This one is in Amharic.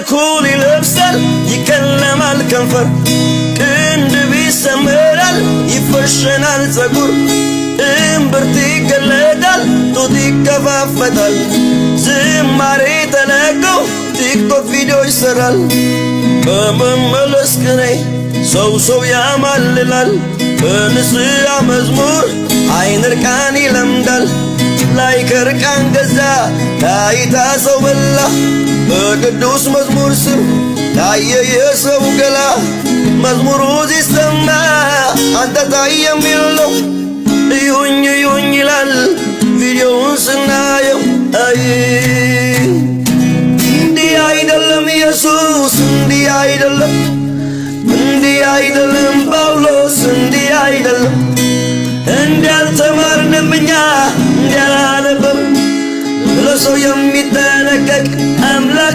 ኩል ይለብሳል፣ ይቀለማል ከንፈር፣ ቅንድብ ይሰመራል፣ ይፈሸናል ፀጉር፣ እምብርት ይገለጣል፣ ጡት ይከፋፈታል፣ ዝማሬ ተለቆ ቲክቶክ ቪዲዮ ይሰራል። በመመለስ ቅኔ ሰው ሰው ያማልላል፣ በንስሐ መዝሙር አይን እርቃን ይለምዳል። Like እርቃን ገዛ፣ ታይታ ሰው በላ፣ በቅዱስ መዝሙር ስም ታየ የሰው ገላ። መዝሙሩ ሲሰማ አንተ ታይ የሚል ነው። እዩኝ እዩኝ ይላል ቪዲዮውን ስናየው። አይ፣ እንዲህ አይደለም ኢየሱስ፣ እንዲህ አይደለም፣ እንዲህ አይደለም ጳውሎስ፣ እንዲህ አይደለም። እንዲህ አልተማርንም እኛ፣ እንዲህ አላነበብን። ለሰው የሚጠነቀቅ አምላክ